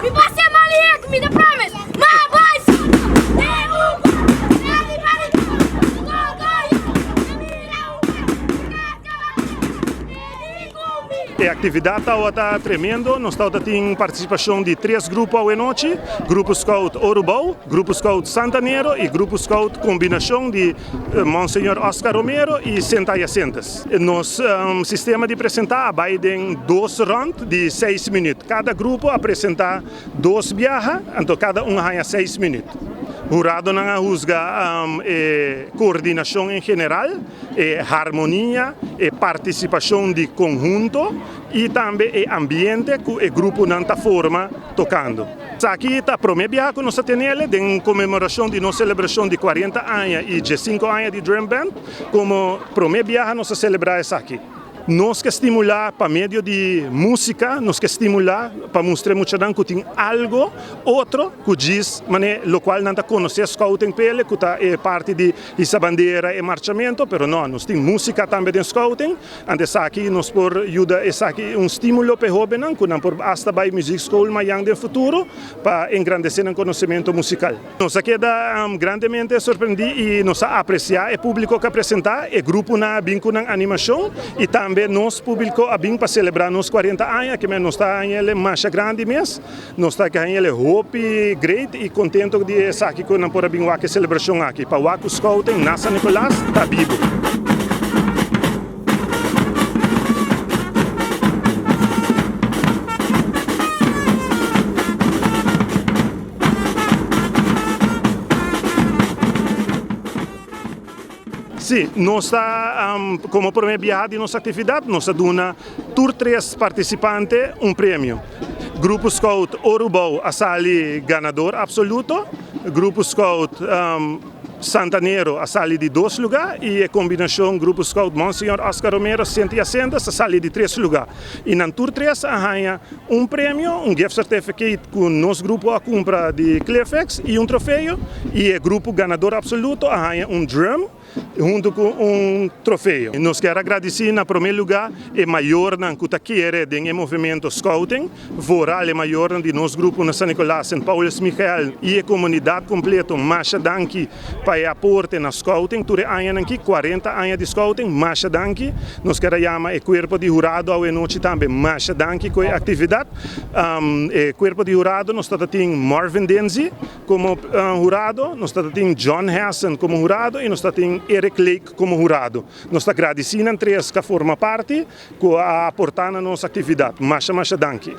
Mi por ser malihe ku mi ta promise Ma bai soto den un cuarto Grandi pa mi toma Todo yo Ta mira un cuarto Mi casa bati E di ku mi. E actividad tawata tremendo, nos tawata tin participacion di tres grupo awe nochi, Grupo Scout Orubou, Grupo Scout Santanero y Grupo Scout combinacion di Monseñor Oscar Romero y Sint Hyacinthus. Nos sistema di presenta a bai den dos rond di seis minuut. Cada grupo a presenta dos biaha, anto cada un a haña seis minuut. Huradonan a huzga e coordinacion en general, e harmonia, e participacion di conhunto y tambe e ambiente cu e gruponan ta forma tocando. Esaki ta prome biaha cu nos ta tenele den conmemoracion di nos celebracion di cuarenta aña y diescinco aña di Drum Band. Como prome biaha nos ta celebra esaki. Nos ke stimula pa medio di musica, nos ke stimula pa mustra e muchanan cu tin algo otro cu djis mane locual nan ta conoce scouting pele cu ta e parti di hisa bandera, e marchamento, pero no, nos tin musica tambe den scouting. Ante esaki nos por yuda esaki un stimulo pa e hobennan cu nan por hasta bay muziekschool mayan den futuro pa engrandece nan conocemento musical. Nos a keda grandemente sorprendí y nos a aprecia e publico cu a presenta, e gruponan a bin cu nan animacion y tambe nos publico a bin pa celebra nos cuarenta aña, kimen nos ta hañele masha grandi mes, nos ta hañele hopi great y contento di esaki cu nan por a bin wak e celebracion aki pa wak cu Scouting na San Nicolas ta bibo. Sí, nos ta, como prome biaha di nos actividad, nos ta duna tur tres participante un premio. Grupo Scout Orubou a sali ganador absoluto, Grupo Scout Santanero a sali di dos luga y e combinacion Grupo Scout Monseñor Oscar Romero Sint Jacintus a sali di tres luga. Y nan tur tres a haña Un premio, un gift certificate cu nos grupo a cumpra di Clearfix y un trofeo y e grupo ganador absoluto a haña un drum hunto cu un trofeo. Nos kier a gradici na prome lugar e mayornan cu ta kere den e movimento scouting, vooral e mayornan di nos grupo na San Nicolas, Sint Paulus Michael y e comunidad completo masha danki pa e aporte na scouting tur e añanan aki, cuarenta aña di scouting, masha danki. Nos kier a yama e cuerpo di hurado awe nochi tambe masha danki cu e actividad. E cuerpo di hurado nos ta tin Marvin Denzi como hurado, nos ta tin John Hessen como hurado y nos ta tin Eric Lake como hurado. Nos ta gradici nan tres cu a forma parti, cu a aporta na nos actividad. Masha masha danki.